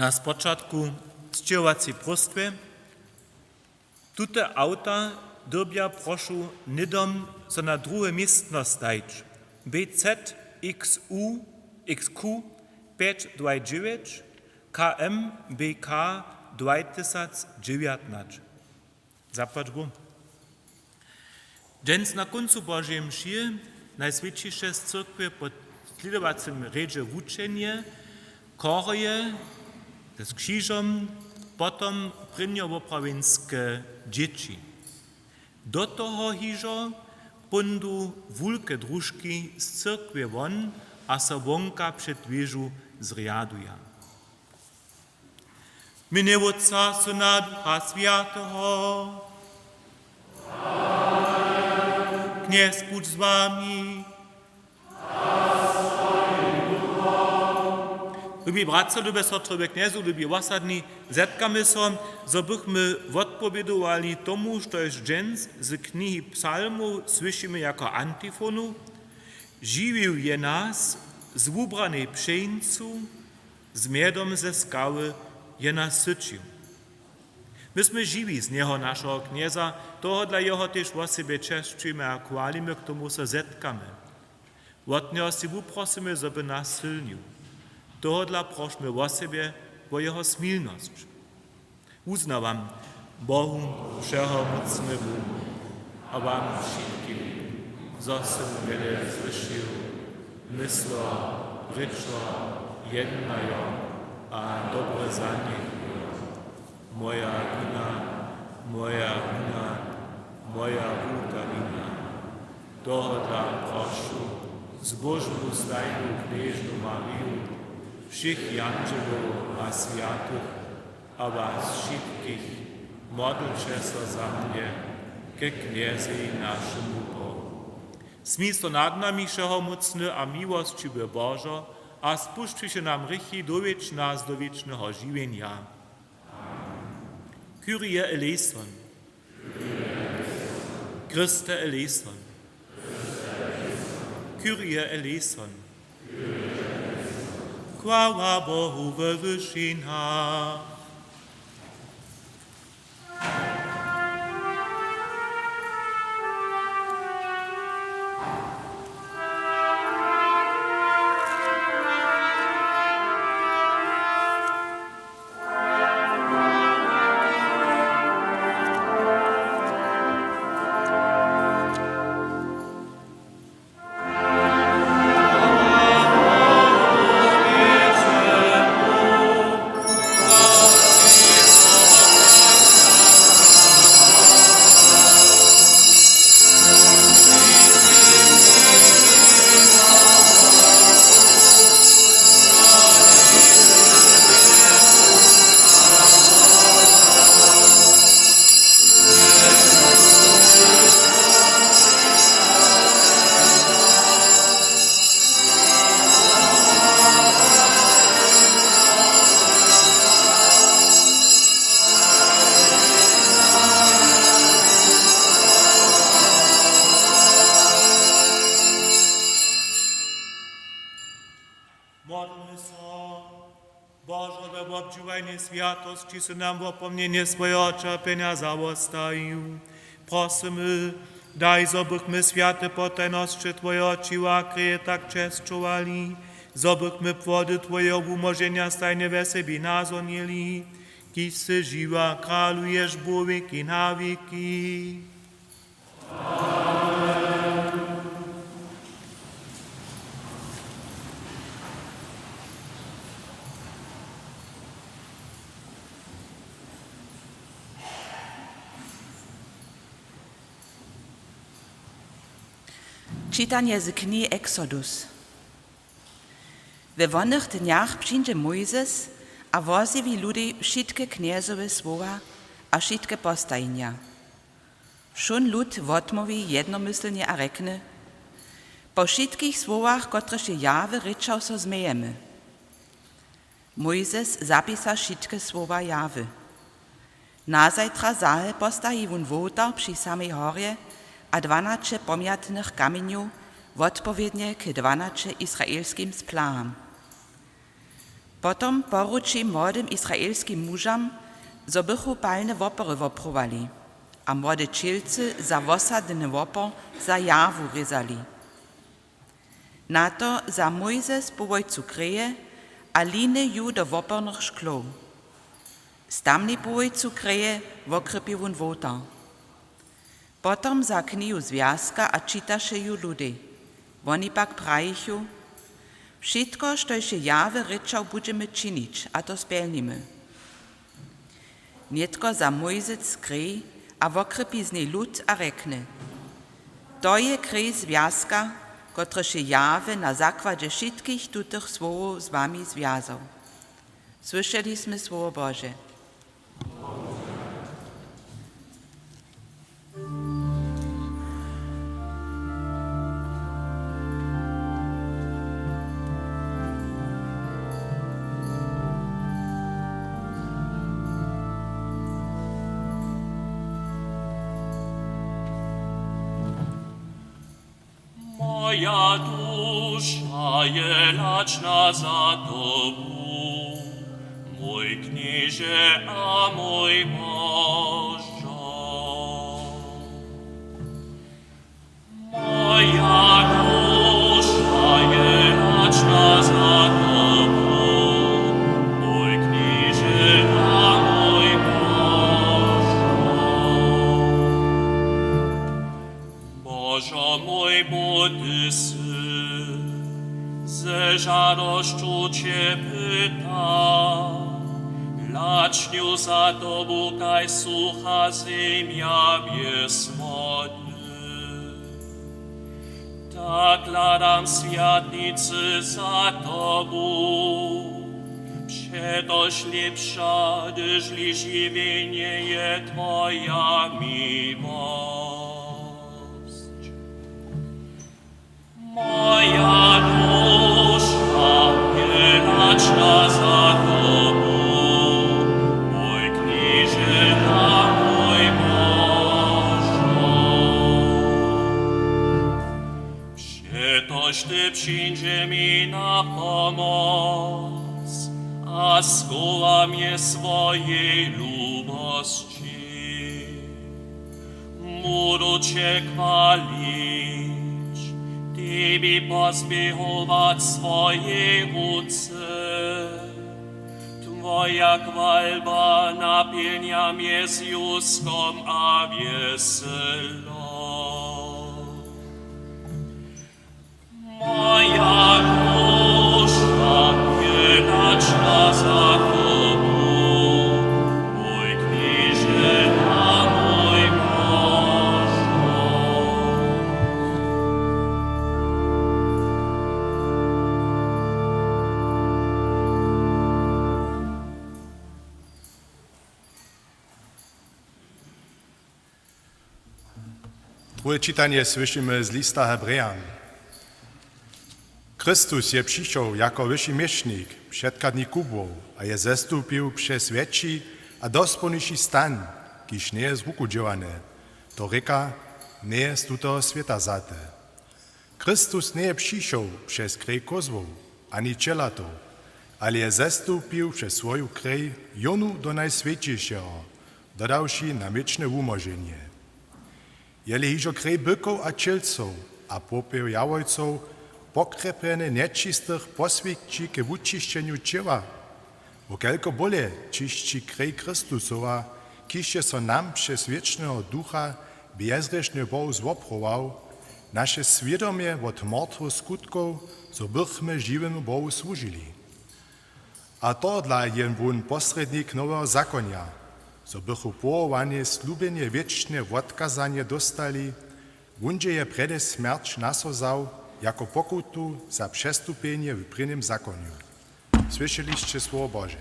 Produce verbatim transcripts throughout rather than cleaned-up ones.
Na spočatku sćěhowacej próstwje. Tute awta dyrbja, prošu, hnydom so na druhe městno stajić. B Z X U X Q pjeć dwaj dźewjeć, K M B K dwaj tysac dźewjatnaće. Zapłać Bóh. Dźens na kóncu Božeje mšě Najswjećiše z cyrkwje po slědowacym rjedźe wučenje, chóreje z křižom, potom prěnjowoprawjenske dźěći. Do toho hižo póńdu wulke družki z cyrkwje won a so wonka před wěžu zrjaduja. W mjenje Wótca, Syna, Ducha Swjateho. Knjez budź z wami. Lubi bratřa, lube sotry w Knjezu, lubi wosadni, zetkamy so, zo bychmy wotpowědowali tomu, štož dźens z knihi Psalmow słyšimy jako antifonu: Žiwił je nas z wubranej pšeńcu, z mjedom ze skały je nas syćił. My smy žiwi z njeho, našeho Knjeza, tohodla jeho tež wosebje česćujemy a chwalimy, k tomu so zetkamy. Wot njeho sej wuprosymy, zo by nas sylnił. Tohodla prošmy wosebje wo jeho smilnosć. Wuznawam Bohu Wšehomócnemu a wam wšitkim, zo sym wjele zhrěšił, myslo, rěčo, jednajo a dobre zanjechujo. Moja wina, moja wina, moja wulka wina. Tohodla prošu zbóžnu stajnu knježnu Mariju, wšěch jandźelow a swjatych, a was wšitkich, modlće so za mnje ke Knjezej, našemu Bohu. Smil so nad nami, wšehomócny a miłosćiwy Božo, a spušćiwše nam hrěchi, dowjedź nas do wěčneho žiwjenja. Kyrie eleison. Christe eleison. Kyrie eleison. Chwała Bohu we wyšinach. Modlmy so. Božo, we wobdźěłajnej swjatosći sy nam wopomnjenje swojeho ćerpjenja zawostajił. Prosymy, daj, zo bychmy swjate potajnosće twojeho ćěła a kreje tak česćowali, zo bychmy płody twojeho wumóženja stajnje we sebi nazhonili, kiž sy žiwy a kraluješ Bóh wěki na wěki. Čitanje z knihi Exodus. We wonych dnjach přińdźe Mójzes a wozjewi ludej wšitke knjezowe słowa a wšitke postajnja. Wšón lud wotmołwi jednomyslnje a rjekny: Po wšitkich słowach, kotrež je Jahwe rěčał, so změjemy. Mójzes zapisa wšitke słowa Jahwe. Nazajtra zahe postaji wón wołtar při samej horje a dwanaće pomjatnych kamjenjow, wotpowědnje k dwanaće izraelskim plaham. Potom poruči młodym israelskim mužam, zo bychu palne wopory woprowali a młode ćělcy za wosadny wopor za jarwu rězali. Na to za Mójzes połojcu kreje a liny ju do wopornych šklow. Z tamnej połojcu kreje wokrjepi wón wołtar. Potom za knihu zwjazka a čitaše ju ludej. Woni pak prajichu: „Wšitko, štož je Jahwe rěčał, budźemy činić a to spjelnimy.“ Nětko za Mójzes krej a wokrjepi z njej lud a rjekny: „To je krej zwjazka, kotryž je Jahwe na zakładźe wšitkich tutych słowow z wami zwjazał.“ Słyšeli smy słowo Bože. Moja duša je lačna za Tobu, mój Knježe a mój Božo. Moja duša je lačna za Tobu, mój Knježe a mój Božo. Božo mój, bóh ty sy, ze žadosću će pyta, lačnju za Tobu, kaž sucha zemja bjez wody. Tak hladam swjatnicy za Tobu, přetož lěpša, hdyž li žiwjenje, je twoja miłosć. Moja duša je lačna za Tobu, mój Knježe a mój Božo. Přetož ty přińdźe mi na pomoc a schowa mje swojej lubosći. Budu će chwalić, tebi pozběhować swojej ruce. Twoja chwalba napjelnja mje zjuskom a wjeselo. Moja duša je lačna za Tobu, mój Knježe a mój Božo. Druhe čitanje słyšimy z lista Hebrejam. Chrystus je přišoł jako wyši měšnik předka dni kubłow a je zestupił přez wjetši a dospołniši stan, kiž njeje z ruku dźěłany, to rěka, njeje z tutoho swěta wzaty. Chrystus njeje přišoł přez krej kózłow ani ćelatow, ale je zestupił přez swoju krej jónu do Najswjećišeho, dodawši nam wěčne wumóženje. Jeli hižo krej bykow a ćělcow a popjeł jawojcow pokrjepjene nječistych poswjeći k wučišćenju ćěła, wo kelko bóle čišći krej Chrystusowa, kiž je so nam přez wěčneho Ducha bjezhrěšny Bohu zwoprawjał, naše swědomje wot mortwych skutkow, zo bychmy žiwemu Bohu słužili. A tohodla je wón posrědnik noweho zakonja, zo bychu powołanje slubjene wěčne wotkazanje dóstali. Wón dźě je prjedy smjerć na so wzał jako pokutu za přestupjenje w prěnim zakonju. Słyšeli sće słowo Bože.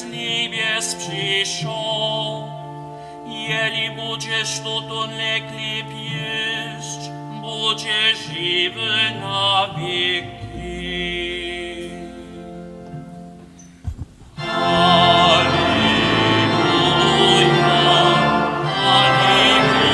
z njebjes přišoł. Jeli budźeš tutón chlěb jěsć, budźeš žiwy na wěki. Aleluja, aleluja, aleluja.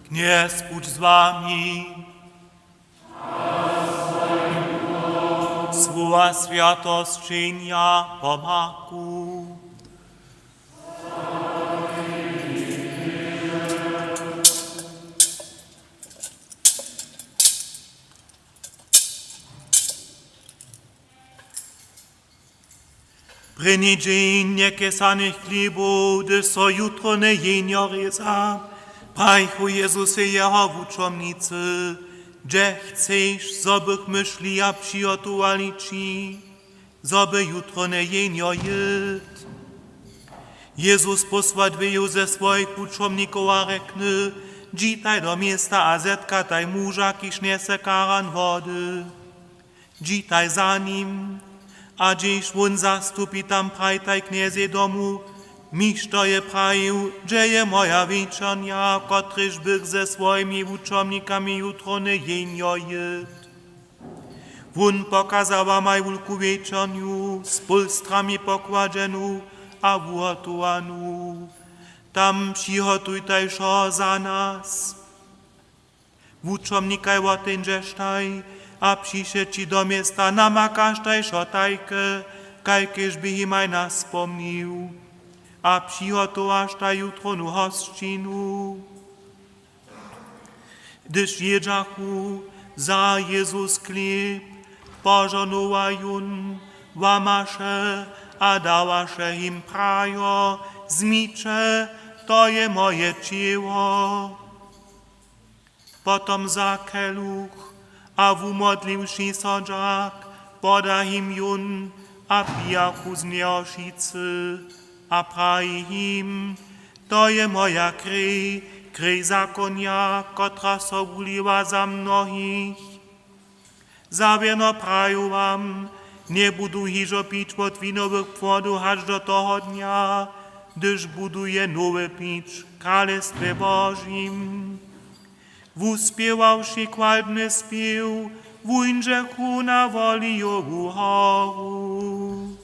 Knjez budź z wami. Słowa swjatosćenja pomaku. Prěni dźeń njekesanych chlěbow, hdyž so jutrowne jenjo rěza, prajichu Jezusej jeho wučomnicy: Hdźe chceš, zo bychmy šli a přihotowali ći, zo by jutrowne jenjo jědł? Jezus pósła dweju ze swojich wučomnikow a rjekny: Dźitaj do města a zetkataj muža, kiž njese karan wody. Dźitaj za nim, a hdźež wón zastupi, tam prajtaj: Knjezej, domu, mi što je prajił: Hdźe je moja wječernja, kotrež bych ze swojimi wučomnikami jutrowne jenjo jědł? Wón pokaza wamaj wulku wječernju, z pólstrami pokładźenu a wuhotowanu. Tam přihotujtaj wšo za nas. Wučomnikaj woteńdźeštaj a přišeći do města, namakaštaj wšo tajke, kajkež běch jimaj naspomnił, a přihotowaštaj jutrownu hosćinu. Hdyž jědźachu, wza Jezus chlěb, požohnowa jón, łamaše a dawaše jim, prajo: Wzmiće, to je moje ćěło. Potom wza keluch a, wumodliwši so dźak, poda jim jón, a pijachu z njeho wšitcy. A praji jim: To je moja krej, krej zakonja, kotraž so wuliwa za mnohich. Zawěrno praju wam, njebudu hižo pić wot winowych płodow hač do toho dnja, hdyž budu je nowe pić w Kralestwje Božim. Wuspěwawši chwalbny spěw, wuńdźechu na Wolijowu horu.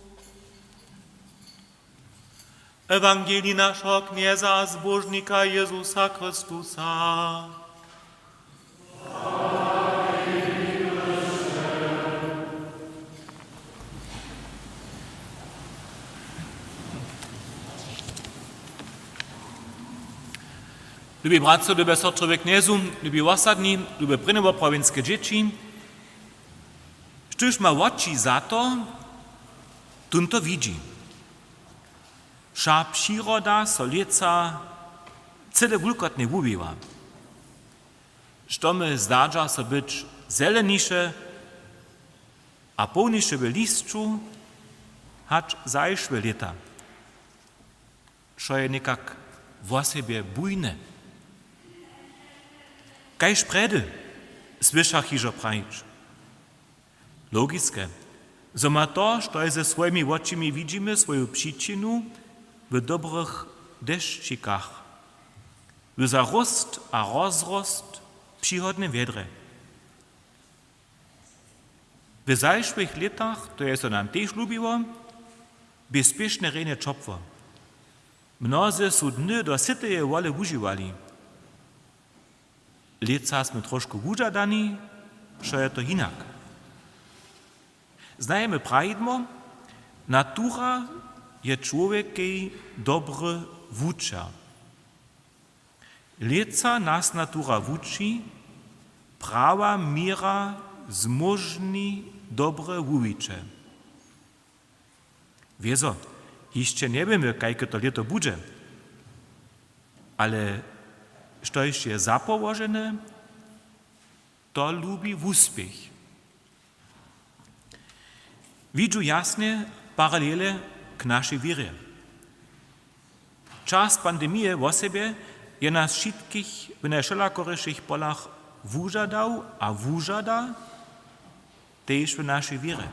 Ewangelij našeho Knjeza a Zbóžnika Jezusa Chrystusa. Lubi bratřo, lube sotřo we Knjezu, lubi wosadni, lube prěnjowoprawjenske dźěći, štóž ma woči za to, tón to widźi. Wša přiroda so lětsa cyle wulkotnje wuwiwa. Što my zdadźa so być zeleniše a połniše w lisću hač zašłe lěta. Wšo je někak wosebje bujne. Kaž prjedy, słyšach hižo prajić. Logiske, zo ma to, štož ze swojimi wočimi widźimy, swoju přičinu w dobrych dešćikach, w zaróst a rozrost w přichodnym wjedrje. W zašłych lětach, to je so nam tež lubiło, bě spěšnje rjenje ćopło. Mnozy su dny do syteje wole wužiwali. Lětsa smy trošku wužadani, wšo je to hinak. Znajemy prawidło: natura je čłowjekej dobry wučer. Lětsa nas natura wuči, prawa měra zmóžni dobre wuwiće. Wězo, hišće njewěmy, kajke to lěto budźe, ale štož je zapołožene, to lubi wuspěch. Widźu jasnje paralele k našej wěrje. Čas pandemije wosebje je nas wšitkich w najwšelakoryšich polach wužadał a wužada, tež w našej wěrje.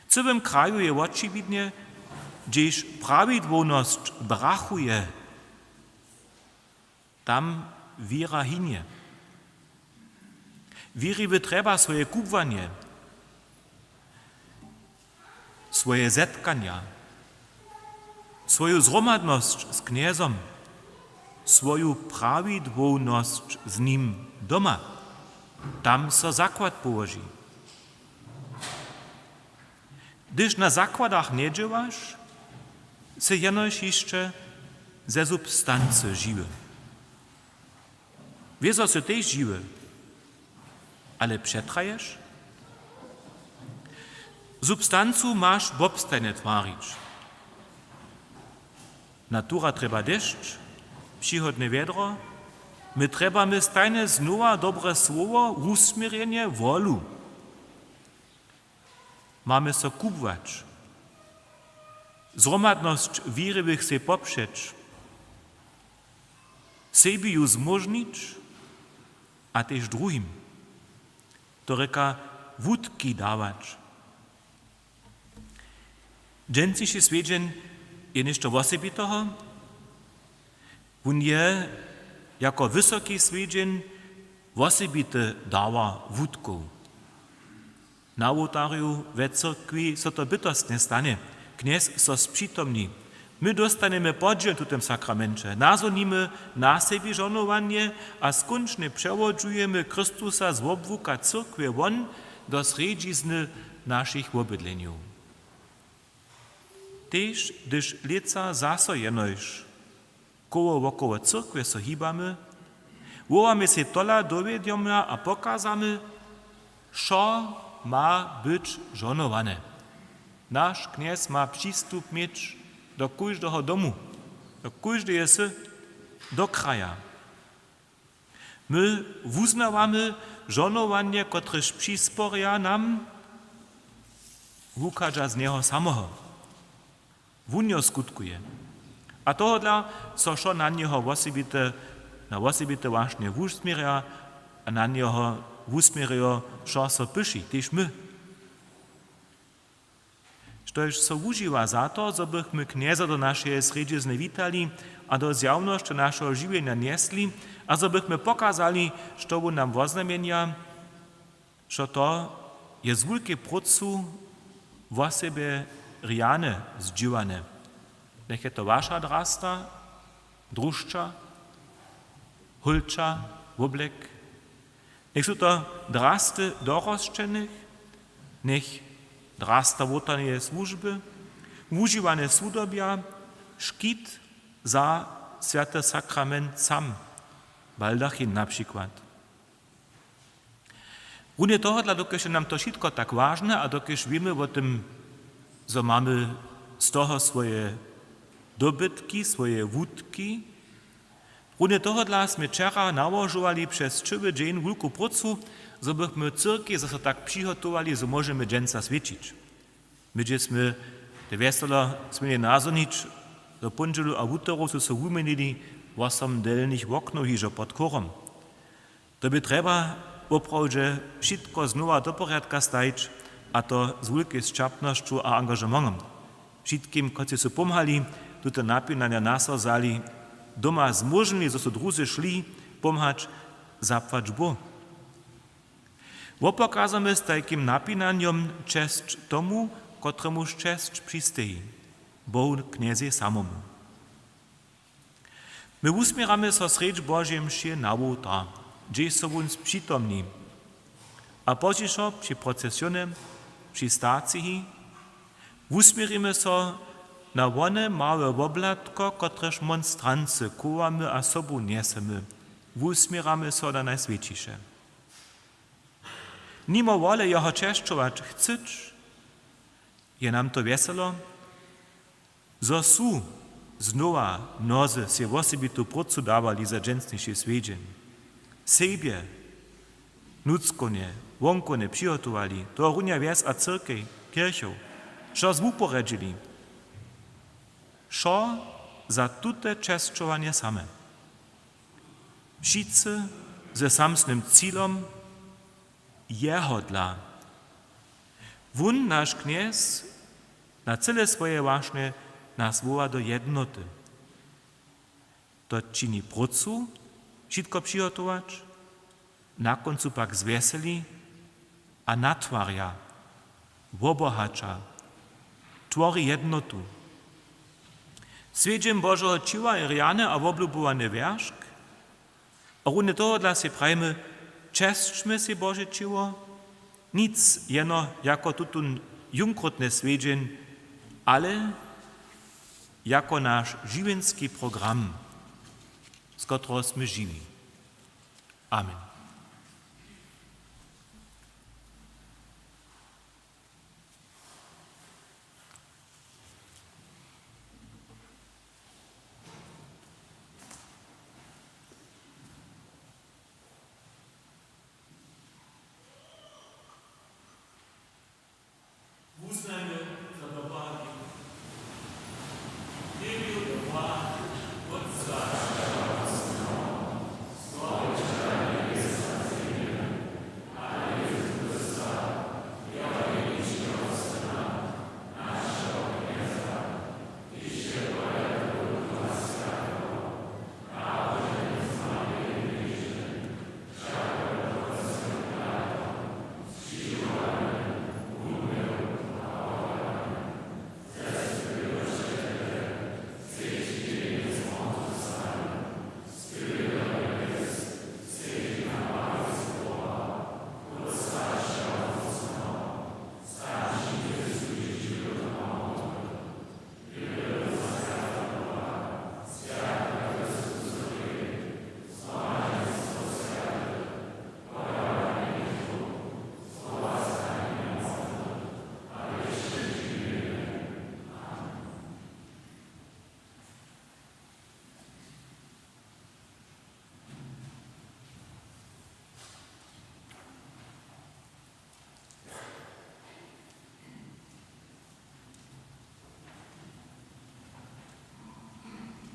W cyłym kraju je wočiwidnje, hdźež prawidłownosć brachuje, tam wěra hinje. Wěriwy trjeba swoje kubłanje, swoje zetkanja, swoju zhromadnosć z Knjezom, swoju prawidłownosć z nim doma. Tam so zakład połoži. Hdyž na zakładach njedźěłaš, sy jenož hišće ze substancy žiwy. Wězo sy tež žiwy, ale přetraješ? Substancu maš wobstajnje twarić. Natura trjeba dešć, přichodne wjedro. My trjebamy stajnje znowa dobre słowo, wusměrjenje, wolu. Mamy so kubłać, zhromadnosć wěriwych sej popřeć, sebi ju zmóžnić a tež druhim, to rěka, wutki dawać. Dźensniši swjedźeń je něšto wosebiteho. Wón je jako wysoki swjedźeń wosebity dawar wutkow. Na wołtarju we cyrkwi so to bytostnje stanje. Knjez so spřitomni. My dóstanjemy podźěl w tutym sakramenće. Nazhonimy na sebi žohnowanje a skónčnje přewodźujemy Chrystusa z wobłuka cyrkwje won do srjedźizny našich wobydlenjow. Tež hdyž lětsa zaso jenož koło wokoło cyrkwje so hibamy, wołamy sej tola do wědomja a pokazamy, wšo ma być žohnowane. Naš Knjez ma přistup měć do kóždeho domu, do kóždeje wsy, do kraja. My wuznawamy žohnowanje, kotrež přisporja nam, wuchadźa z njeho samoho. Wón jo skutkuje. A tohodla so wšo na njeho wosebite, na wosebite wašnje wusměrja a na njeho wusměrjo wšo so pyši, tež my. Štož so wužiwa za to, zo bychmy Knjeza do našeje srjedźizny witali a do zjawnosće našeho žiwjenja njesli a zo bychmy pokazali, što wón nam woznamjenja, što to je z wulkej prócu wosebje rjane zdźěłane. Njech je to waša drasta, drušća, hólča, woblek. Njech su to drasty dorosćenych, njech drasta wołtarneje słužby, wužiwane sudobja, škit za swjaty sakrament sam, baldachin na přikład. Runje tohodla, dokelž je nam to wšitko tak wažne a dokelž wěmy wo tym, zo mamy z toho swoje dobytki, swoje wutki, runje tohodla smy wčera nałožowali přez cyły dźeń wulku prócu, zo bychmy cyrkej zaso tak přihotowali, zo móžemy dźensa swjećić. My, hdźe smy te wjesela směli nazhonić, do póndźelu a wutoru su so wuměnili wosom delnich woknow hižo pod chórom. To bě trjeba woprawdźe wšitko znowa do porjadka stajić, a to z wulkej sćapnosću a angažementom. Wšitkim, kotřiž su pomhali, tute napinanja na so wzali, doma zmóžnili, zo su druzy šli pomhać, zapłać Bóh. Wopokazamy z tajkim napinanjom česć tomu, kotremuž česć přisteji, Bohu Knjezej samomu. My wusměramy so srjedź Božej mše na wołtar, hdźež so wón spřitomni, a pozdźišo při procesione, při staciji, wusměrimy so na wone małe wobhladko, kotrež monstrancy chowamy a sobu njesemy, wusměramy so na Najswjećiše. Nimo wole jeho česćować chcyć, je nam to wjeselo, zo su znowa mnozy sej wosebitu prócu dawali za dźensniši swjedźeń. Sebje nutřkownje, wonkowne přihotowali, tohorunja wjes a cyrkej, kirchow, wšo zwuporjedźili. Wšo Za tute česćowanje same. Wšitcy ze samsnym cilom, jeho dla. Wón, naš Knjez, na cyle swojej wašnje nas woła do jednoty. To čini prócu wšitko přihotować, na kóncu pak zwjeseli a natwarja, wobohaća, twori jednotu. Swjedźeń Božeho ćěła je rjany a woblubowany wjeršk. A runje tohodla sej prajimy: Česćmy sej Bože ćěło, nic jeno jako tutón jónkrótny swjedźeń, ale jako naš žiwjenski program, z kotrehož smy žiwi. Amen. Wuznajmy za dopadki.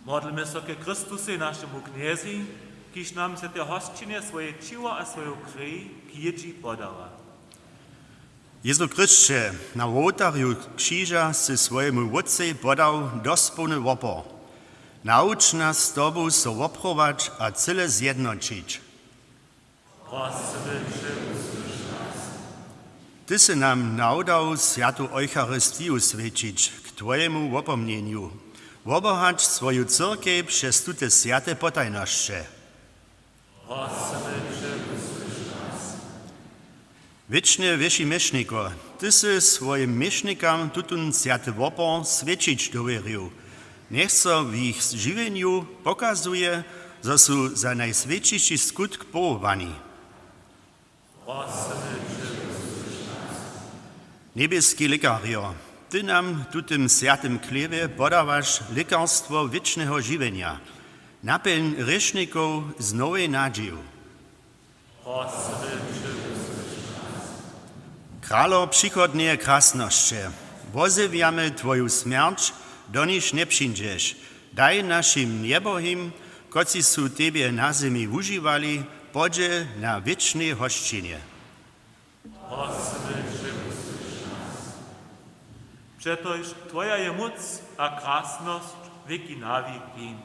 Modlmy so ke Chrystusej, našemu Knjezej, kiž nam w swjateje hosćinje swoje ćěło a swoju krej k jědźi podawa. Jezu Chrysće, na wołtarju křiža sy swojemu Wótcej podał dospołny wopor. Nawuč nas z Tobu so woprować a cyle zjednoćić. Prosymy će, wusłyš nas. Ty sy nam nawdał swjatu Eucharistiju swjećić k twojemu wopomnjenju. Wobohać swoju cyrkej přez tute swjate potajnosće. Prosymy će, wusłyš nas. Wěčny wyši měšniko, ty sy swojim měšnikam tutón swjaty wopor swjećić dowěrił. Njech so w jich žiwjenju pokazuje, zo su za najswjećiši skutk powołani. Prosymy će, wusłyš nas. Njebjeski lěkarjo, ty nam w tutym swjatym chlěbje podawaš lěkarstwo wěčneho žiwjenja. Napjelń hrěšnikow z nowej nadźiju. Prosymy će, wusłyš nas. Kralo přichodneje krasnosće, wozjewjamy twoju smjerć, doniž njepřińdźeš. Daj našim njebohim, kotřiž su tebje na zemi wužiwali, podźěl na wěčnej hosćinje. Prosymy će, wusłyš nas. Přetož twoja je móc a krasnosć wěki na wěki.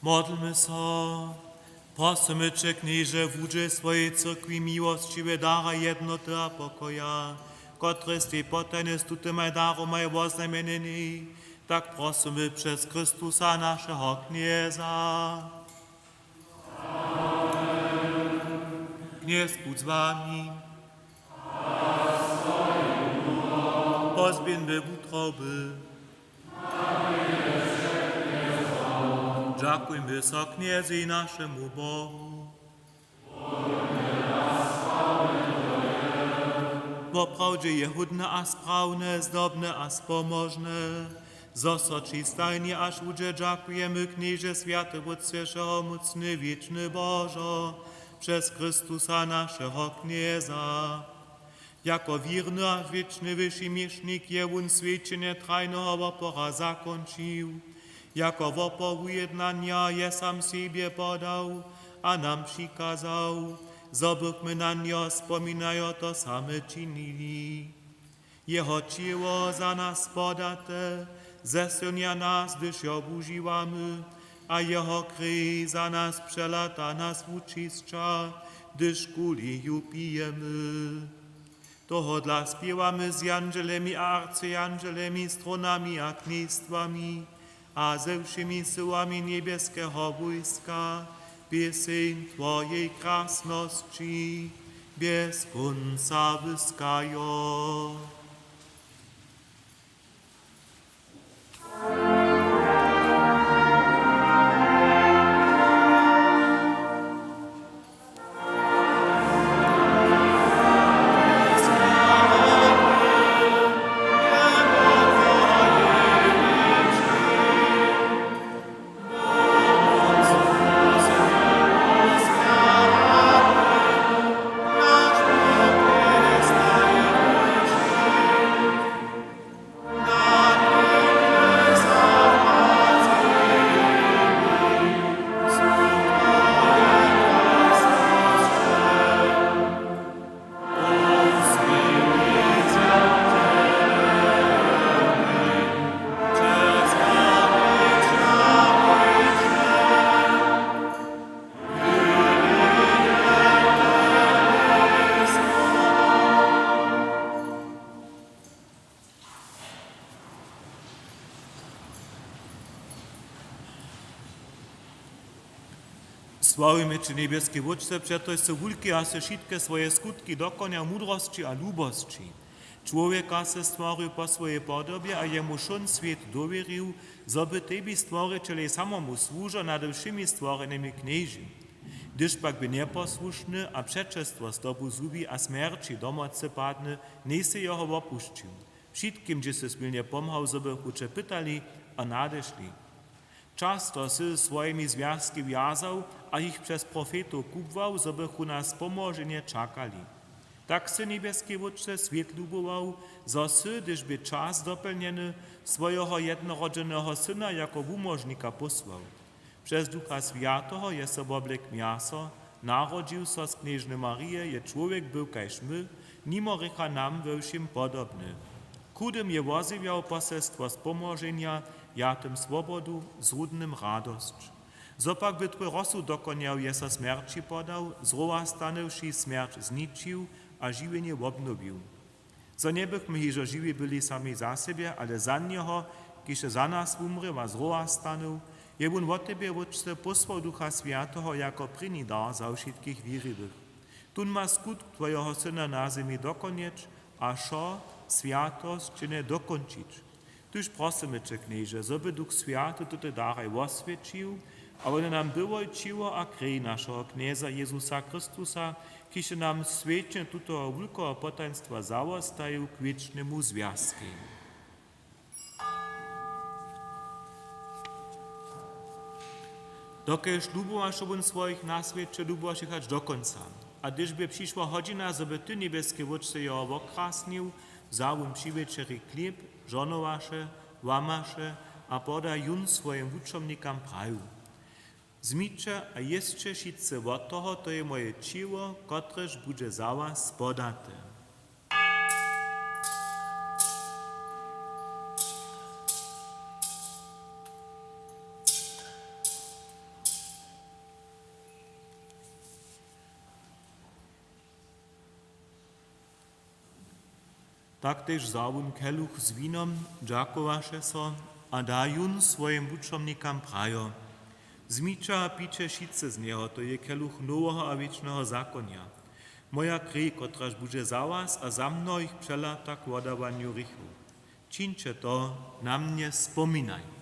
Modlmy so. Prosymy će, Knježe, wudźěl swojej cyrkwi miłosćiwe dary jednoty a pokoja, kotrež stej potajnje z tutymaj daromaj woznajmjenjeni. Tak prosymy přez Chrystusa, našeho Knjeza. Knjez budź z wami. Pozběhńmy wutroby. Dźakujmy so Knjezej, našemu Bohu. Woprawdźe je hódne a sprawne, zdobne a spomožne, zo so ći stajnje a wšudźe dźakujemy, Knježe, swjaty Wótče, wšehomócny, wěčny Božo, přez Chrystusa, našeho Knjeza. Jako wěrny a wěčny wyši měšnik je wón swjećenje trajneho wopora zakónčił. Jako wopor wujednanja je sam sebje podał a nam přikazał, zo bychmy na njeho spominajo to same činili. Jeho ćěło za nas podate zesylnja nas, hdyž jo wužiwamy, a jeho krej za nas přelata nas wučisća, hdyž kuli ju pijemy. Tohodla spěwamy z jandźelemi a arcjandźelemi, trónami a knjejstwami a ze wšěmi syłami njebjeskeho wójska pěseń twojej krasnosći bjez kónca wyskajo. Sławimy će, njebjeski Wótče, přetož sy wulki a sy wšitke swoje skutki dokonjał w mudrosći a lubosći. Čłowjeka sy stworił po swojej podobje a jemu wšón swět dowěrił, zo by tebi, stworićelej, samomu słužo nade wšěmi stworjenymi knježił. Hdyž pak bě njeposłušny a přećelstwo z tobu zhubi a smjerći do mocy padny, njejsy jeho wopušćił. Wšitkimž sy smilnje pomhał, zo bychu će pytali a nadešli. Často sy swojimi zwjazki wjazał a jich přez profetow kubłał, zo bychu na spomoženje čakali. Tak sy, njebjeski Wótče, swět lubował, zo sy, hdyž bě čas dopjelnjeny, swojeho jednorodźeneho Syna jako wumóžnika pósłał. Přez Ducha Swjateho je so woblekł mjaso, narodźił so z knježny Marije, je čłowjek był kaž my, nimo hrěcha nam we wšěm podobny. Chudym je wozjewjał poselstwo spomoženja, jatym swobodu, zrudnym radosć. Zo pak by twój rozsud dokonjał, je so smjerći podał, z rowa stanywši smjerć zničił a žiwjenje wobnowił. Zo njebychmy hižo žiwi byli sami za sebje, ale za njeho, kiž je za nas wumrěł a z rowa stanył, je wón wot tebje, Wótče, pósłał Ducha Swjateho jako prěni dar za wšitkich wěriwych. Tón ma skutk twojeho Syna na zemi dokonjeć a wšo swjatosćnje dokončić. Tuž prosymy će, Knježe, zo by Duch Swjaty tute daraj woswjećił a wone nam byłoj ćěło a krej našeho Knjeza Jezusa Chrystusa, kiž je nam swjećenje tutoho wulkeho potajnstwa zawostajił k wěčnemu zwjazkej. Dokelž lubowaše wón swojich na swěće, lubowaše jich hač do kónca. A hdyž bě přišła hodźina, zo by ty, njebjeski Wótče, jeho wokrasnił, wza wón při wječeri chlěb, žohnowaše, łamaše a poda jón swojim wučomnikam, prajił: Wzmiće a jěsće wšitcy wot toho, to je moje ćěło, kotrež budźe za was podate. Tak tež wza wón keluch z winom, dźakowaše so a da jón swojim wučomnikam prajo: Wzmiće a pijće wšitcy z njeho, to je keluch noweho a wěčneho zakonja. Moja krej, kotraž budźe za was a za mnohich přelata k wodawanju hrěchow. Čińće to na mnje spominajnje.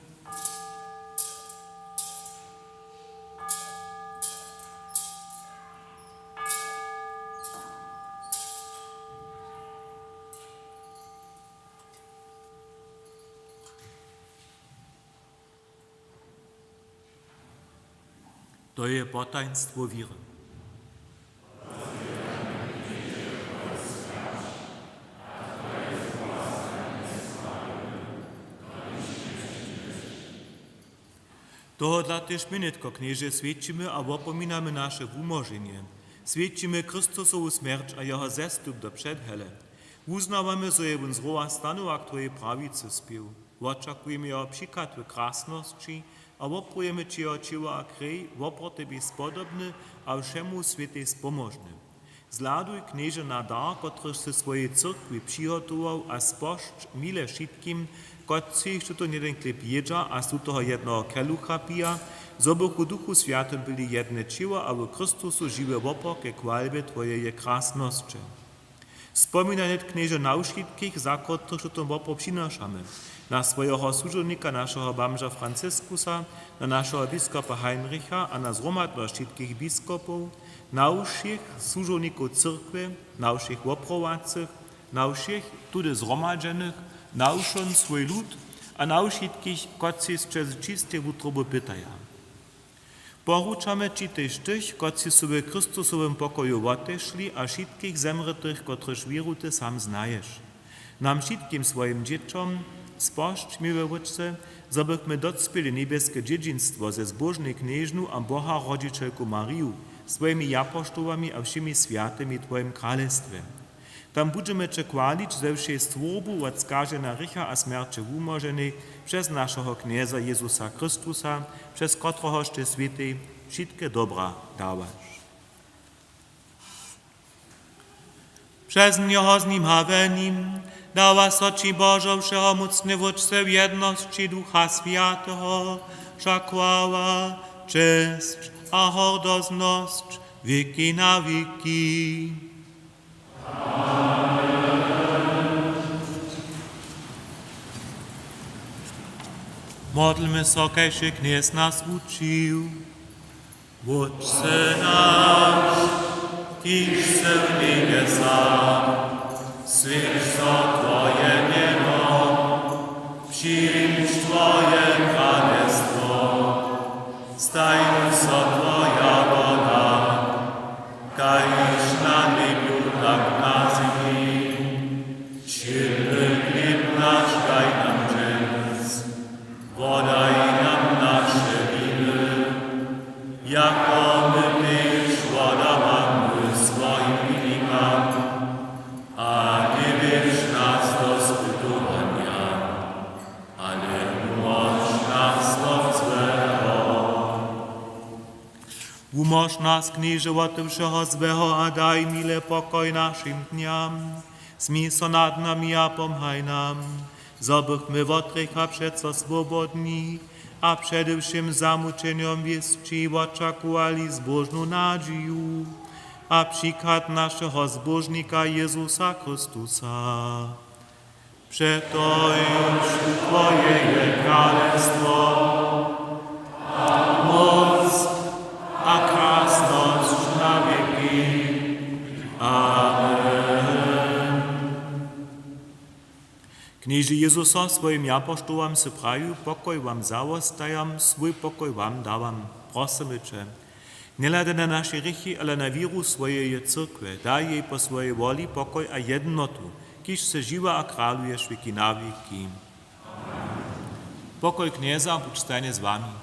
To je potajnstwo wěry. Tohodla tež my nětko, Knježe, swjećimy a wopominamy naše wumoženje. Swjećimy Chrystusowu smjerć a jeho zestup do předhele. Wuznawamy, zo je wón zrowa stanowa k twojej prawicy spěł. Wočakujemy jeho přichad w krasnosći a wopruwjemy ći jeho ćěło a krej, wopro tebi spodobny a wšemu swětej spomóžny. Zhladuj, Knježe, na dar, kotryž sy swojej cyrkwi přihotował, a spožč mile wšitkim, kotřiž tutón jedyn chlěb jědźa a z tutoho jednoho kelucha pija, zo bychu w Duchu Swjatym byli jedne ćěło a w Chrystusu žiwe wopor ke chwalbje twojeje krasnosće. Spominaj nětk, Knježe, na wšitkich, za kotrychž tutón wopor přinašamy: na swojeho słužownika, našeho bamža Franciskusa, na našeho biskopa Heinricha a na zhromadnosć wšitkich biskopow, na wšěch słužownikow cyrkwje, na wšěch woprowacych, na wšěch tudy zhromadźenych, na wšón swój lud a na wšitkich, kotřiž sće z čistej wutroby pytaja. Poručamy ći tež tych, kotřiž su w Chrystusowym pokoju wotešli, a wšitkich zemrětych, kotrychž wěru ty sam znaješ. Nam wšitkim, swojim dźěćom, spožč, miły Wótče, zo bychmy docpěli njebjeske dźědźinstwo ze zbóžnej Knježnu a Boha rodźićelku Mariju, swojimi japoštołami a wšěmi swjatymi w twojim kralestwje. Tam budźemy će chwalić ze wšej stwórbu wot skaženja hrěcha a smjerće wumóženej, přez našeho Knjeza Jezusa Chrystusa, přez kotrehož ty swětej wšitke dobra dawaš. Přez njeho, z nim a w nim dawa so ći, Božo, wšehomócny Wótče, w jednosći Ducha Swjateho wša chwała, česć a hordoznosć wěki na wěki. Modlmy so, kaž je Knjez nas wučił. Wótče naš, kiž sy w njebjesach, swjeć so twoje mjeno, přińdź twoje kralestwo, stań so twoja wola, kaž na njebju, tak na zemi. Wšědny chlěb naš daj nam dźens, wodaj nam naše winy, jako my tež wodawamy swojim winikam, a njewjedź nas do spytowanja, ale wumóž nas wot złeho. Wumóž nas, Knježe, wot wšeho złeho a daj mile pokoj našim dnjam. Smil so nad nami a pomhaj nam, zo bychmy wot hrěcha přeco swobodni a přede wšěm zamućenjom wěsći wočakowali zbóžnu nadźiju a přichad našeho Zbóžnika Jezusa Chrystusa. Přetož twoje je kralestwo a móc a krasnosć na wěki. Amen. Knježe Jezuso, swojim japoštołam sy prajił: Pokoj wam zawostajam, swój pokoj wam dawam. Prosymy će, njehladaj na naše hrěchi, ale na wěru swojeje cyrkwje, daj jej po swojej woli pokoj a jednotu, kiž sy žiwy a kraluješ wěki na wěki. Pokoj Knjeza budź stajnje z wami.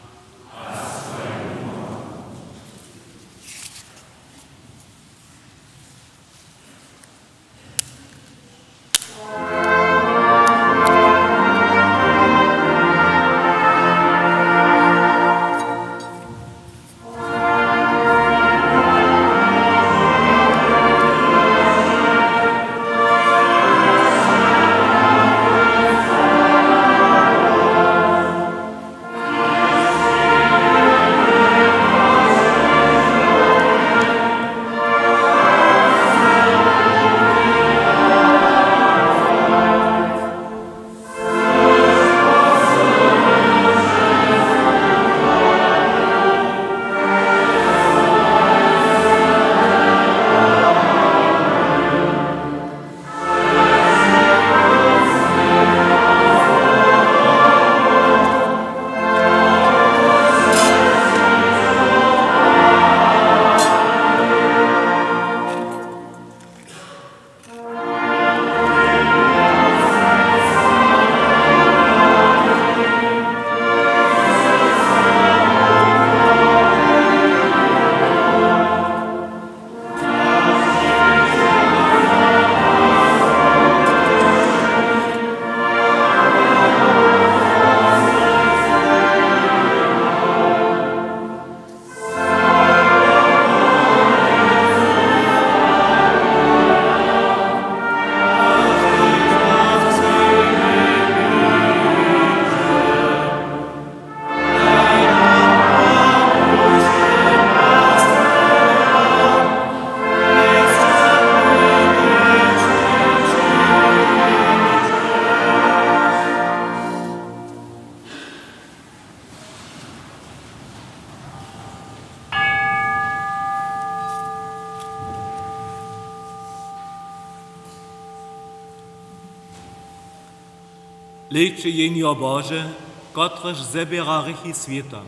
Dejće jehnjo, Bože, kotrež zběra hrěchi swěta.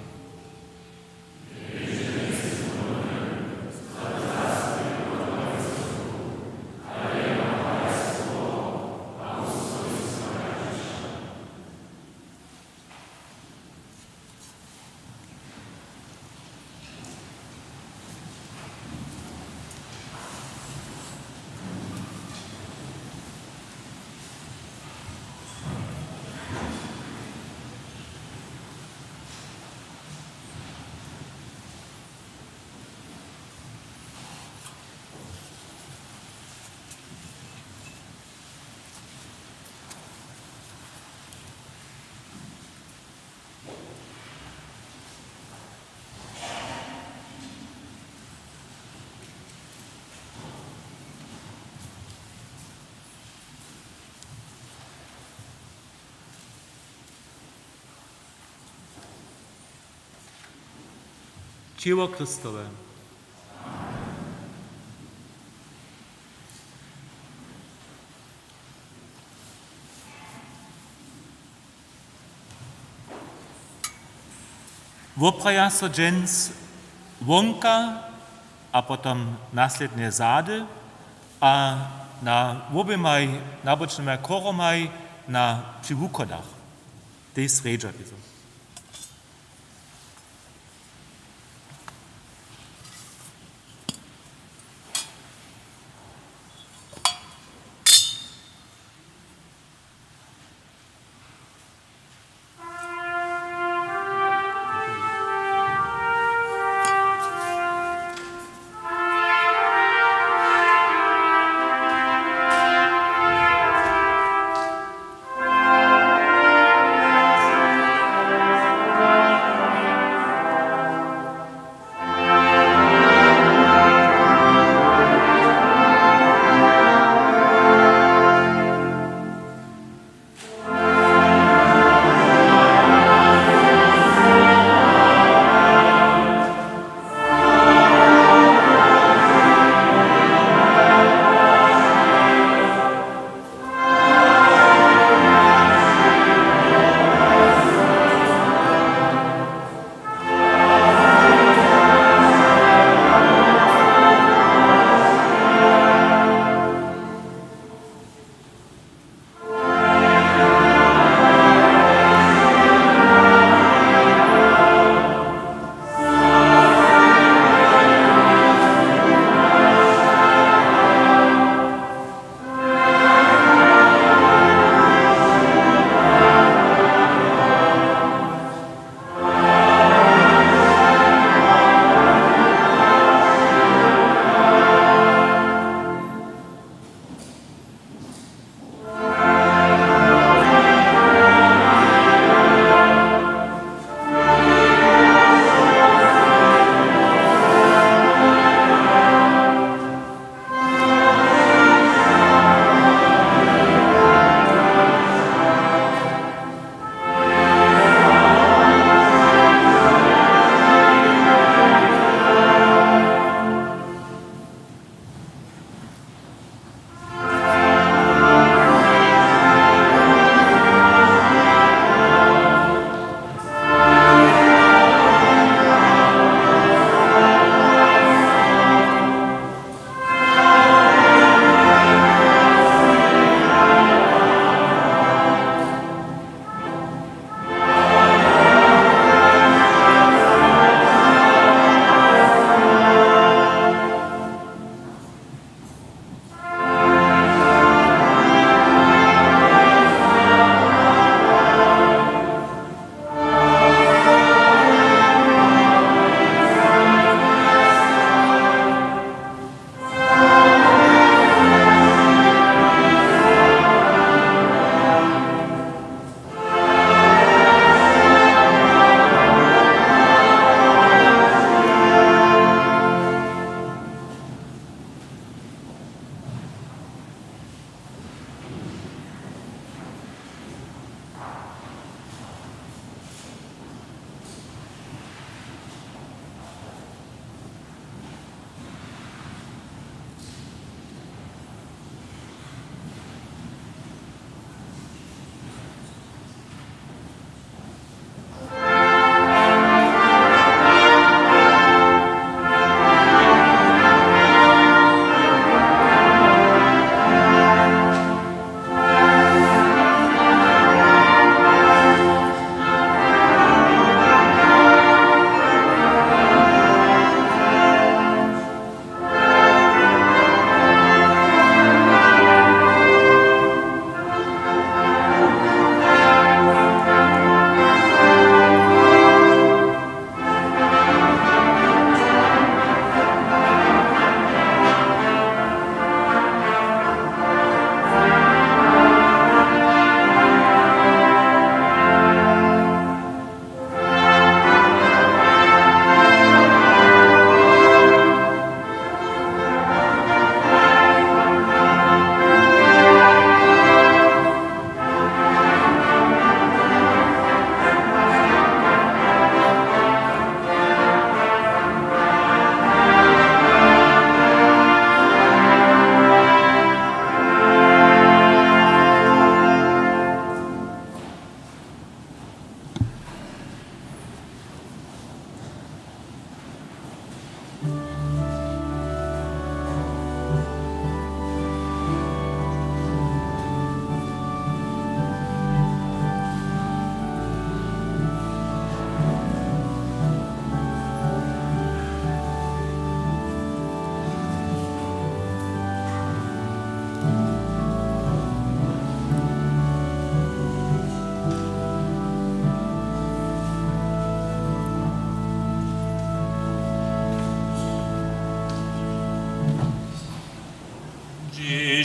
Ćěło Chrystowe. Wopraja so dźens wonka a potom naslědnje zady a na woběmaj nabočnyma chóromaj na při wuchodach. Tej srjedźa wězo.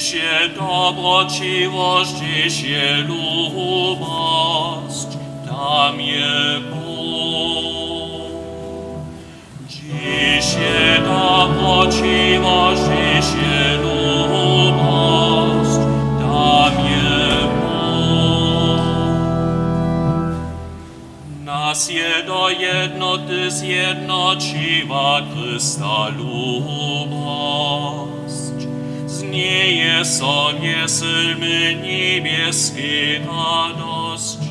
Hdźež je dobroćiwosć, hdźež je lubosć, tam je Bóh. Hdźež je dobroćiwosć, hdźež je lubosć, tam je Bóh. Nas je do jednoty zjednoćiła Chrysta lubosć. Z njeje so wjesylmy njebjeskej radosći.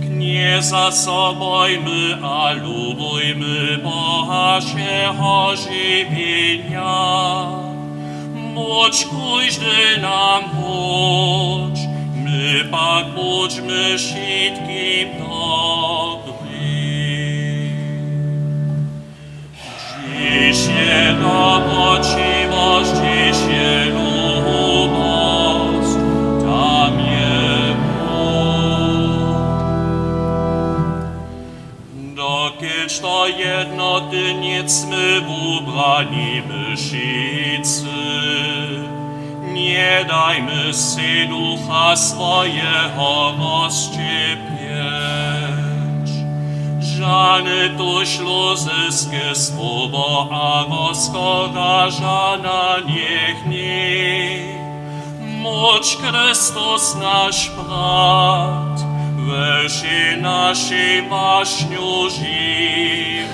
Knjeza so bojmy a lubujmy Boha wšeho žiwjenja. Móc kóždy nam hódź, my pak budźmy wšitkim dobri. Hdźež je dobroćiwosć, hdźež je lubosć, tam je Bóg. Dokelž do jednoty njejsmy wubrani my wšitcy, njedajmy sej Ducha swojeho rozšćěpjeć. Žane tuž lózeske słowo a rozkoraža na njech njej. Móc Chrystus, naš brat, we wšej našej wašnju žiwy.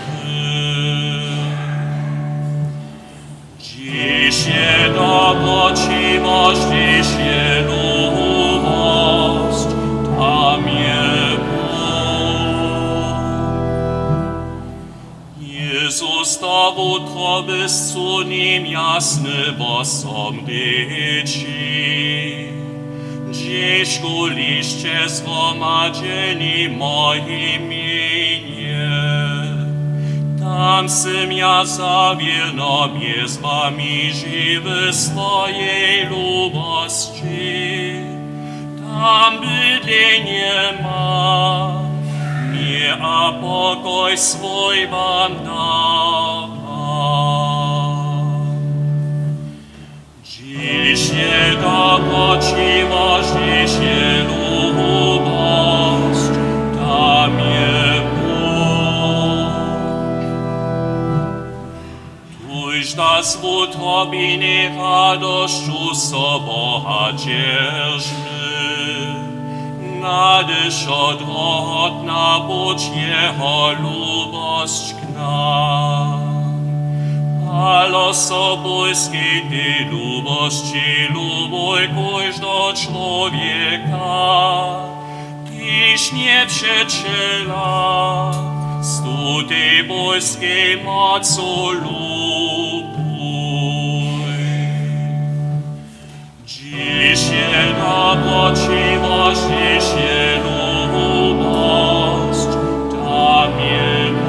Hdźež je dobroćiwosć, hdźež je lubosć, tam je Bóg. Jezus do wutroby scył nim jasny wosom rěči: Hdźežkoliž sće zhromadźeni w mojim mjenje, tam sym ja zawěrno mjez wami žiwy w swojej lubosći. Tam bydlenje mam, měr a pokoj swój wam dawam. Hdźež je dobroćiwosć, hdźež je lubosć, tam je Bóg. Tuž da z wutrobiny radosću so Boha dźeržmy, na dyšo drohotna budź jeho lubosć k nam. Palo so bójskej tej lubosći, lubuj kóždeho čłowjeka, kiž njepřećela, z tutej bójskej mocu lubuj. Hdźež je dobroćiwosć, hdźež je lubosć, tam je Bóg.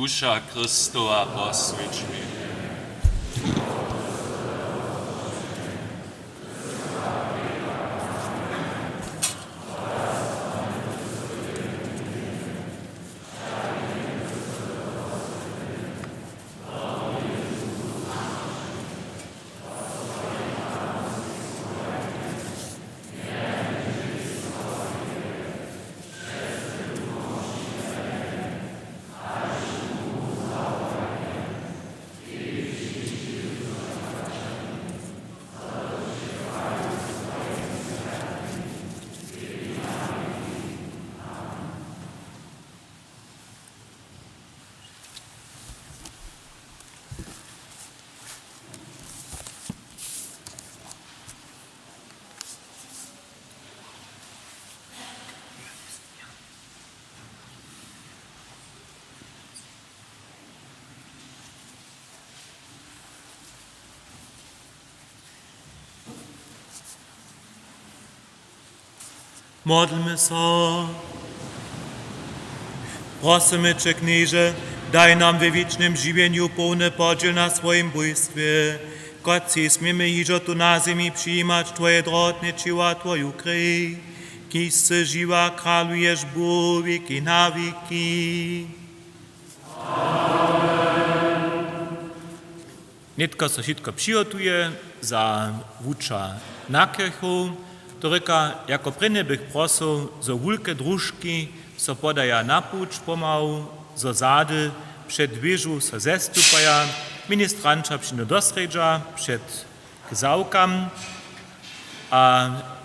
Duša Chrystowa poswjeć mi. Modlmy so. Prosymy će, Knježe, daj nam we wěčnym žiwjenju połny podźěl na swojim bójstwje, kotřiž směmy hižo tu na zemi přijimać twoje drohotne ćěło a twoju krej, kiž sy žiwy a kraluješ Bóh wěki na wěki. Nětko so wšitko přihotuje za wučer na kěrchow, to rěka, jako prěnje bych prosył, zo wulke družki so podaja na puć pomału, zo zady před wěžu so zestupaja, ministranća přińdu do srjedźa před k zawkam a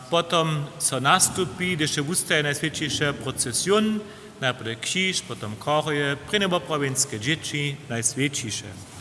potom so nastupi, hdyž je wustaje Najswjećiše, procesion, najprjedy křiž, potom chorhoje, prěnje woprawjenske dźěći Najswjećiše.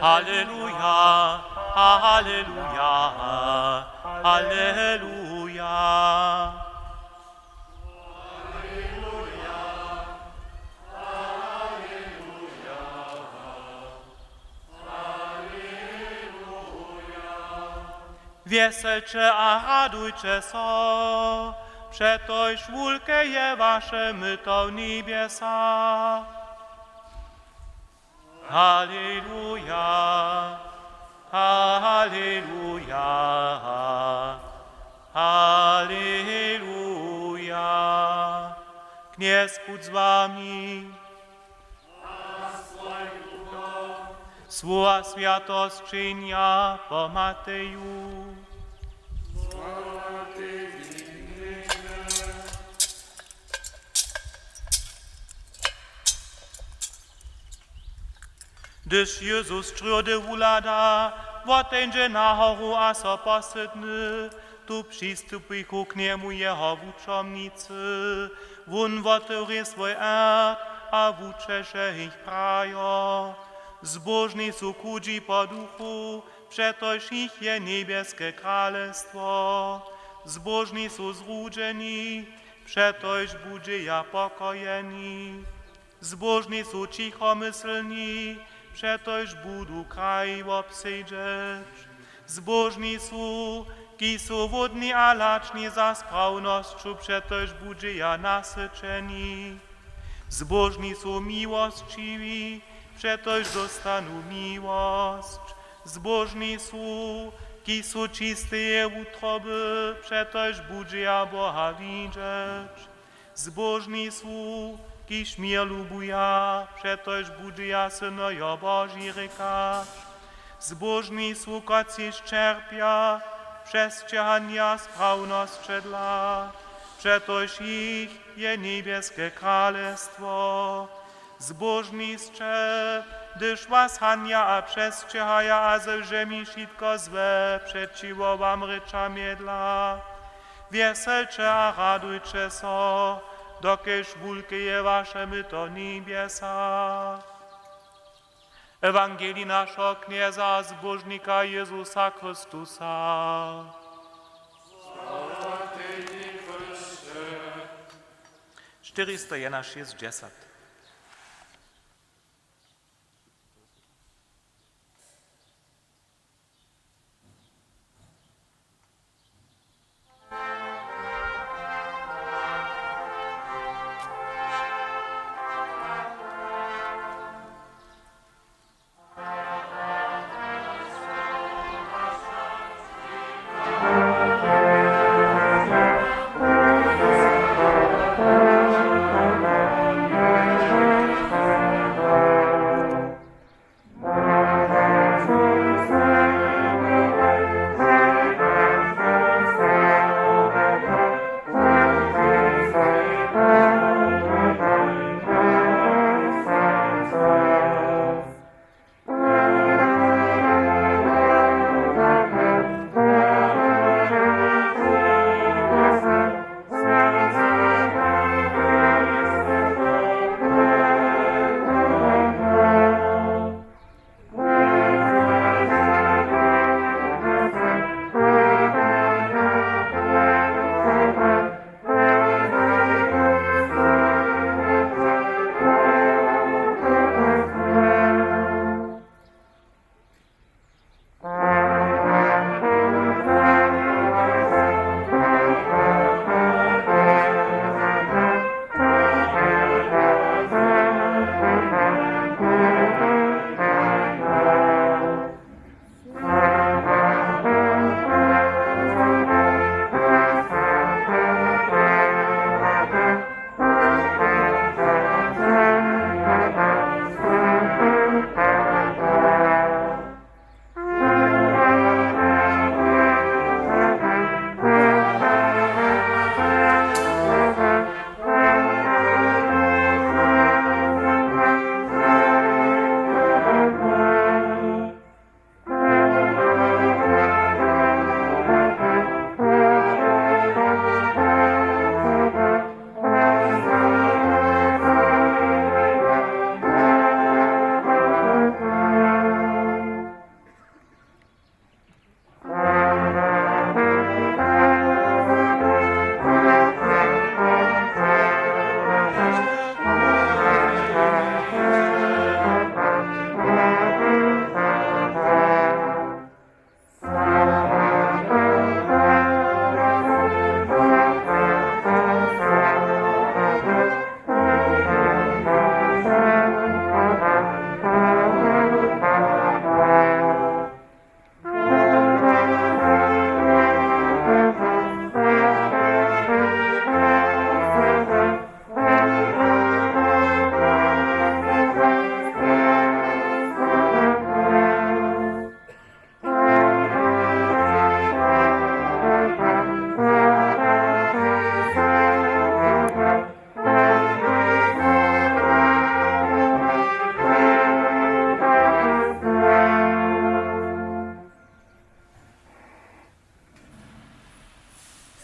Halleluja, halleluja, halleluja. Wjeselće a radujće so, přetož wulke je waše myto w njebjesach. Halleluja, halleluja, halleluja. Knjez budź z wami. Słowa swjatosćenja po Mateju. Hdyž Jezus črjódy wuhlada, woteńdźe na horu a so posydny. Tu přistupichu k njemu jeho wučomnicy. Wón wotewrje swój ert a wučeše jich prajo: Zbóžni su chudźi po duchu, přetož jich je njebjeske kralestwo. Zbóžni su zrudźeni, přetož budźeja pokojeni. Zbóžni su ćichomyslni, přetož budu kraj wobsedźeć. Zbóžni su, kiž su hłódni a lačni za sprawnosću, přetož budźeja nasyćeni. Zbóžni su miłosćiwi, přetož dóstanu miłosć. Zbóžni su, kiž su čisteje wutroby, přetož budźeja Boha widźeć. Zbóžni su, kiž měr lubuja, přetož budźeja synojo Boži rěkać. Zbóžni su, kotřiž ćerpja přesćěhanja sprawnosće dla, přetož jich je njebjeske kralestwo. Zbóžni sće, hdyž was hanja a přesćěhaja a ze wšěmi wšitko złe přećiwo wam rěča mjedla. Wjeselće a radujće so, dokelž wulke je waše myto w njebjesach. Ewangelij našeho Knjeza a Zbóžnika Jezusa Chrystusa. Štyristo jedenašěsćdźesat.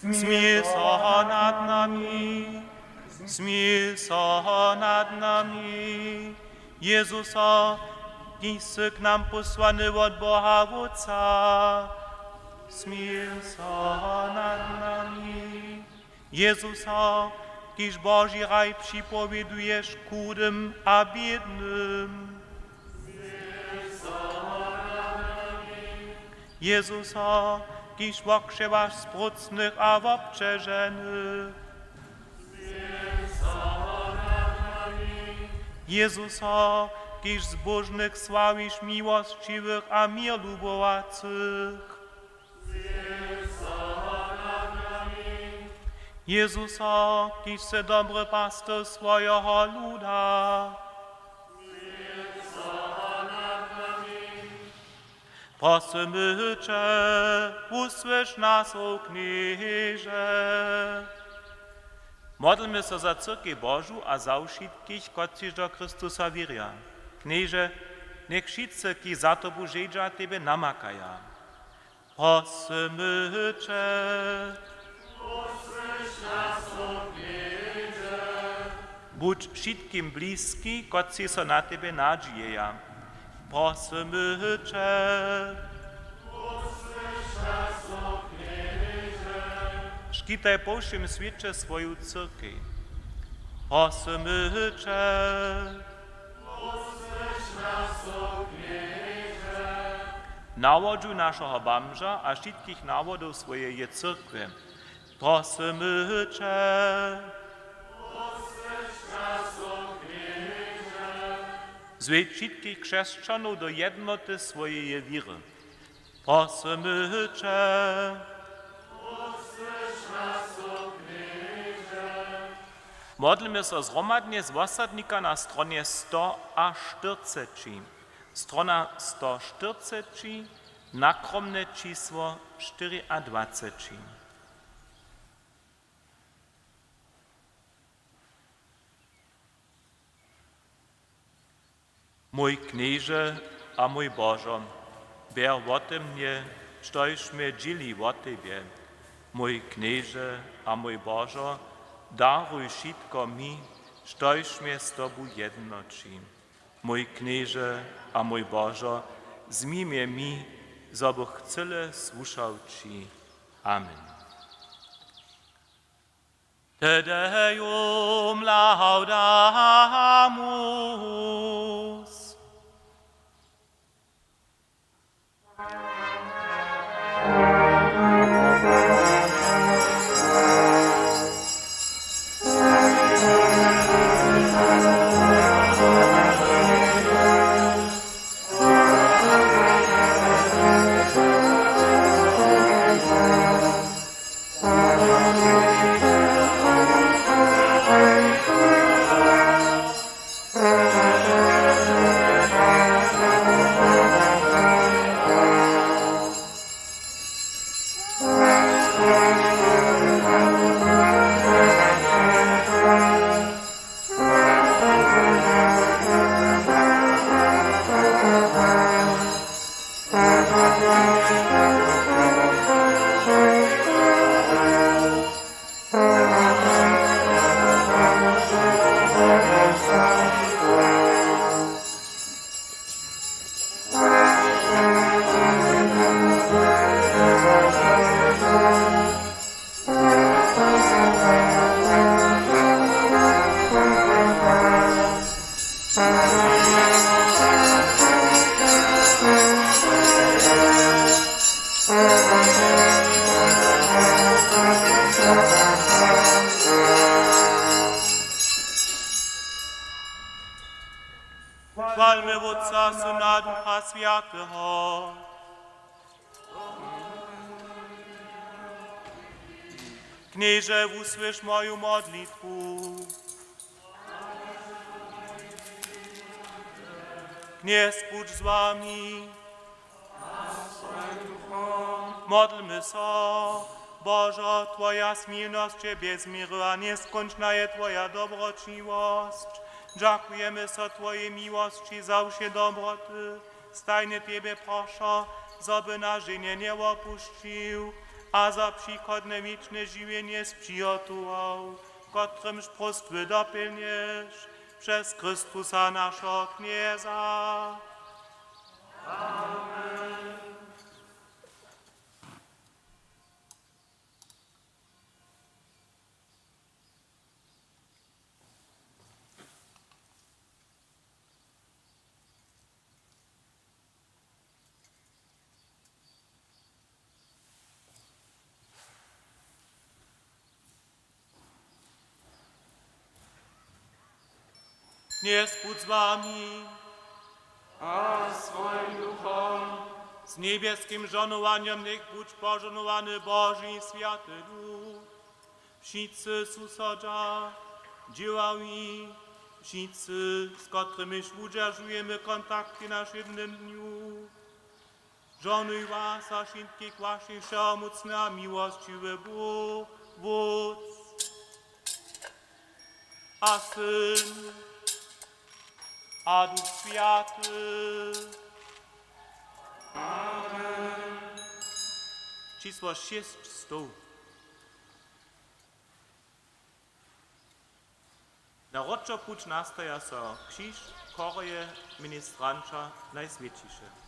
Smil so nad nami, smil so nad nami. Jezuso, kiž sy k nam pósłany wot Boha Wótca, smil so nad nami. Jezuso, kiž Boži raj připowěduješ chudym a bědnym, Jezuso, kiž wokřewaš sprócnych a wobćeženych, Jezuso, kiž zbóžnych sławiš miłosćiwych a měr lubowacych, Jezuso, kiž sy dobry pastyr swojeho luda, prosymy će, wusłyš nas, o Knježe. Modlmy so za cyrkej Božu a za wšitkich, kotřiž do Chrystusa wěrja. Knježe, njech wšitcy, kiž za tobu žejdźa, tebje namakaja. Prosymy će. Budź wšitkim bliski, kotřiž so na tebje nadźijeja. Prosymy će. Škitaj po wšěm swěće swoju cyrkej. Prosymy će. Nawodźuj našeho bamža a wšitkich nawodow swojeje cyrkwje. Prosymy će. Zwjedź wšitkich křesćanow do jednoty swojeje wěry. Prosymy će. Modlmy so zhromadnje z wosadnika na stronje sto a štyrceći. Strona sto štyrceći, nakromne čisło štyriadwaceći. Mój Knježe a mój Božo, bjer wote mnje, štož mje dźěli wot tebje. Mój Knježe a mój Božo, daruj wšitko mi, štož mje z tobu jednoći. Mój Knježe a mój Božo, zmiń mje mi, zo bych cyle słušał ći. Amen. Te Deum laudamus. Chwalmy Wótca, Syna, Ducha Swjateho. Knježe, wusłyš moju modlitwu. Knjez budź z wami. Modlmy so. Božo, Twoja smilnosć je bjez měry a njeskónčna je Twoja dobroćiwosć. Dźakujemy so Twojej miłosći za wše dobroty. Stajnje Tebje prošo, zo by nas ženje njewopušćił, a za přichodne wěčne žiwjenje spřihotował, kotrymž próstwy dopjelnješ přez Chrystusa, našeho Knjeza. Amen. Knjez budź z wami. A z twojim duchom. Z njebjeskim žohnowanjom njech budź požohnowany Boži swjaty Duch. Wšitcy susodźa, dźěłarni, wšitcy, z kotrymiž wudźeržujemy kontakt w našim dnju. Žohnuj was a wšitkich wašich wšehomócny a miłosćiwy Bóh, Wótc a Syn a Duch Swjaty. Amen. Čisło šěsćstow. Na wróćopuć nastaja so křiž, chorje, ministranća, Najswjećiše.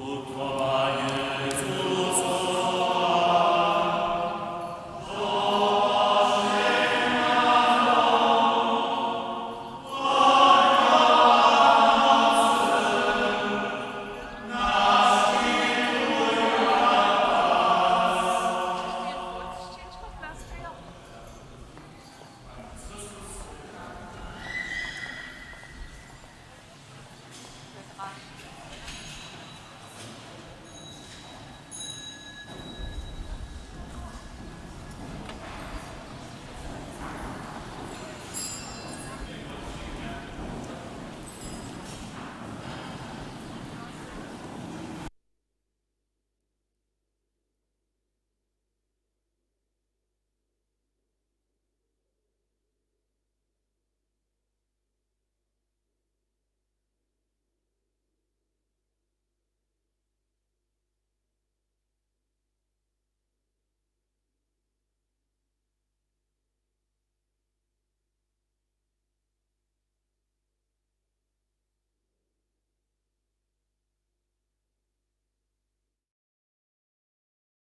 Wótwar